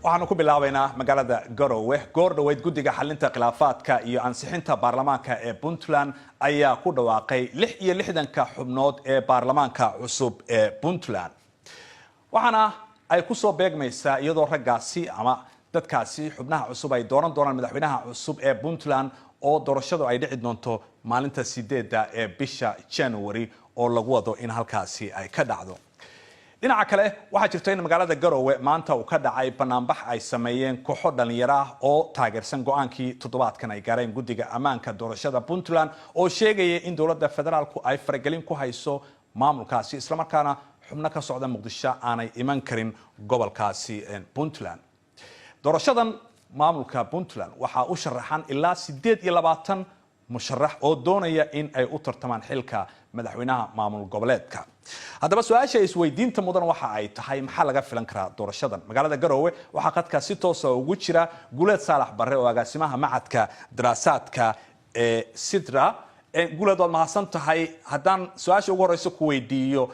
Waxaanu ku bilaabaynaa magaalada Garowe. Goor dhoweyd guddiga xalinta khilaafaadka iyo ansixinta baarlamaanka ee Puntland ayaa ku dhawaaqay 66-ka xubnood ee baarlamaanka cusub ee Puntland, waxaana ay kusoo beegmaysaa iyadoo raggaasi ama dadkaasi xubnaha cusub ay dooran doonaan madaxweynaha cusub ee Puntland, oo doorashadu ay dhici doonto maalinta 8-da ee bisha January oo lagu wado in halkaasi ay ka dhacdo. Dhinaca kale, waxaa jirta in magaalada Garowe maanta uu ka dhacay banaanbax ay sameeyeen kooxo dhalinyaro ah oo taageersan go-aankii toddobaadkan ay gaareen guddiga ammaanka doorashada Puntland, oo sheegaya in dowladda federaalku ay faragelin ku hayso maamulkaasi, islamarkaana xubno ka socda Muqdisho aanay iman karin gobolkaasi Puntland. Doorashadan maamulka Puntland waxaa u sharaxan ilaa 28 musharax oo doonaya in ay u tartamaan xilka madaxweynaha maamul goboleedka. Haddaba, su-aasha isweydiinta mudan waxa ay tahay: maxaa laga filan karaa doorashadan? Magaalada Garowe waxaa qadka si toosa ugu jira Guuleed Saalax Barre oo agaasimaha macadka daraasaadka ee Sidra. Guuleed, waad mahadsan tahay. Haddaan su-aasha ugu horeysa ku weydiiyo,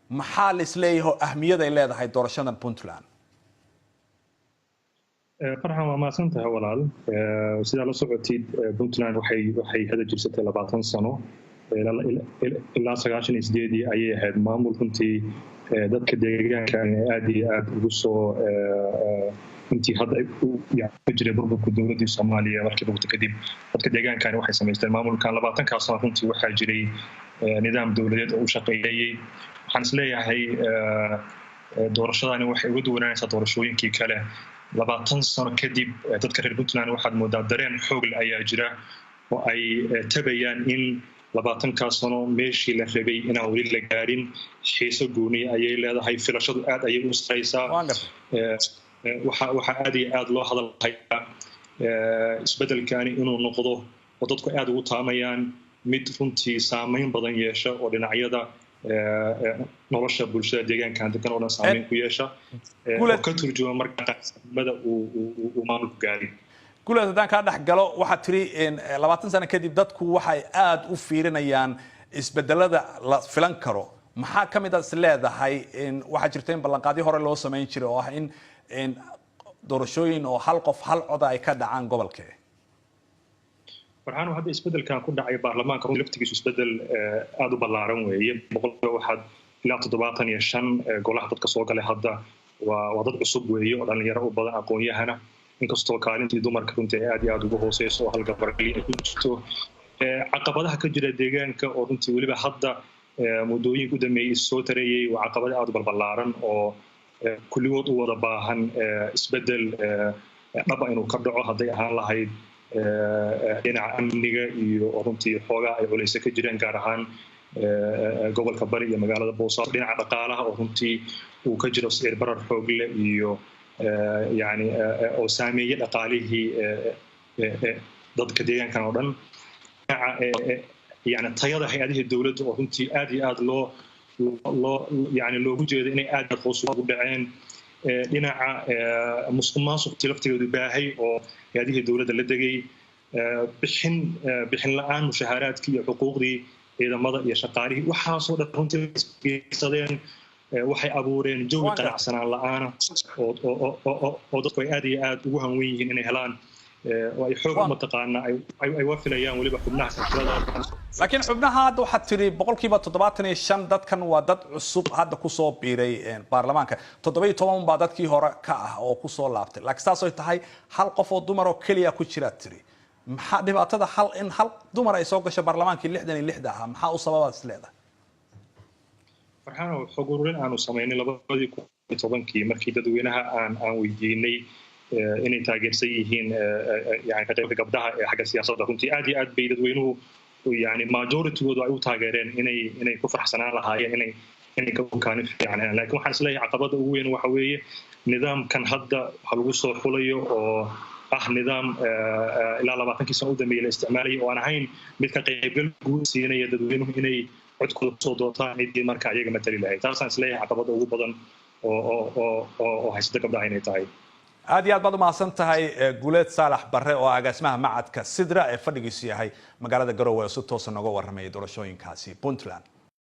maxaa la isleeyahay oo ahmiyaday leedahay doorashadan Puntland? Farxan, waa mahadsan tahay walaal. Sidaa la socotid, Puntland waxay hada jirsatay 20 sano. Ilaa 98-dii ayay ahayd maamul. Runtii dadka deegaanka aad iyo aad ugu soo runtii hadda ka jiray burburka dowladdii Soomaaliya. Markii burburta kadib, dadka deegaankani waxay samaysteen maamulkan. 20-kaa sano runtii waxaa jiray nidaam dowladeed oo u shaqeeyayay. Waxaan isleeyahay doorashadani waxay uga duwanaanaysaa doorashooyinkii kale. 20 sano kadib, dadka reer Puntland waxaad moodaa dareen xoog leh ayaa jira oo ay tabayaan in 20-kaa sano meeshii la rabay inaan weli la gaarin. Xiiso gooniya ayay leedahay, filashadu aad ayay u saraysaa. Waxaa aad iyo aad loo hadalhayaa isbeddelkani inuu noqdo oo dadku aad ugu taamayaan mid runtii saameyn badan yeesha oo dhinacyada nolosha bulshada deegaankan degan oo dhan saameyn ku yeesha, oo ka turjuma marka qaanimada uu maamulku gaaray. Guleed, haddaan kaa dhex galo, waxaad tiri 20 sano kadib dadku waxay aada u fiirinayaan isbedelada la filan karo. Maxaa ka mid a is leedahay? Waxaa jirta in ballanqaadyo hore loo samayn jiray oo ah in doorashooyin oo hal qof hal coda ay ka dhacaan gobolke. Farxaan, hadda isbedelkan ku dhacay baarlamaanka runtii laftigiisu isbedel aada u ballaaran weeye. Boqolkiiba waxaad ilaa 75 golaha dadka soo galay hadda waa dad cusub weeye oo dhalinyaro u badan, aqoon-yahana, inkastoo kaalintii dumarka runtii ay aad iyo aada ugu hooseyso oo hal gabar ay ku jirto. Caqabadaha ka jira deegaanka oo runtii weliba hadda muddooyinka u dambeeyey is soo tarayay waa caqabado aada u balballaaran oo kulligood u wada baahan isbedel dhaba inuu ka dhaco, hadday ahaan lahayd dhinaca amniga iyo runtii xoogaa ay culayso ka jireen, gaar ahaan gobolka Bari iyo magaalada Boosaaso, dhinaca dhaqaalaha oo runtii uu ka jiro sicir barar xoog leh iyo yani oo saameeyey dhaqaalihii dadka deegaankan oo dhan, dhinaca yani tayada hay-adihii dowladda oo runtii aad iyo aad loo yani loogu jeedo inay aad aad hoos ugu dhaceen, dhinaca musuq maasuqtii laftigeedu baahay oo hay-adihii dowladda la degay, bixin la-aan mushahaaraadkii iyo xuquuqdii ciidamada iyo shaqaalihii. Waxaasoo dhan runtii sadeen waxay abuureen jawi qanacsanaan la-aana oo dadku ay aad iyo aad ugu hanwen yihiin inay helaan oo ay xoog mataqaana ay wafilayaan weliba xubnaha tirada. Laakiin xubnaha hadda waxaad tiri 75% dadkan waa dad cusub, hadda kusoo biiray baarlamaanka. 17 baa dadkii hore ka ah oo kusoo laabtay. Laakiin saas ay tahay, hal qof oo dumar oo keliya ku jiraad tiri. Maxaa dhibaatada hal in hal dumar ay soo gasho baarlamaankii 66-da ahaa, maxaa u sababaad is leedahay? Farxaano, xog ururin aanu samaynay 2010-kii, markii dadweynaha aan weydiinay inay taageersan yihiin yani ka qaybka gabdhaha ee xagga siyaasadda, runtii aad iyo aad bay dadweynuhu yani majoritygoodu ay u taageereen inay ku faraxsanaan lahaayeen inay kaalin fiican helaan. Laakiin waxaan isleeyahay caqabada ugu weyn waxa weeye nidaamkan hadda waxa lagu soo xulayo oo ah nidaam ilaa 20-kii sano u dambeeyey la isticmaalayay oo aan ahayn mid ka qaybgal guud siinaya dadweynuhu inay codkooda kusoo doortaan ciddii marka iyaga matali lahayd. Taasaan isleeyahay caqabada ugu badan oo haysata gabdhaha inay tahay. Aad iyo aad baad umahadsan tahay, Guuleed Saalax Barre oo agaasimaha macadka Sidra ee fadhigiisu yahay magaalada Garowe, oo si toosa nooga warramayay doorashooyinkaasi Puntland.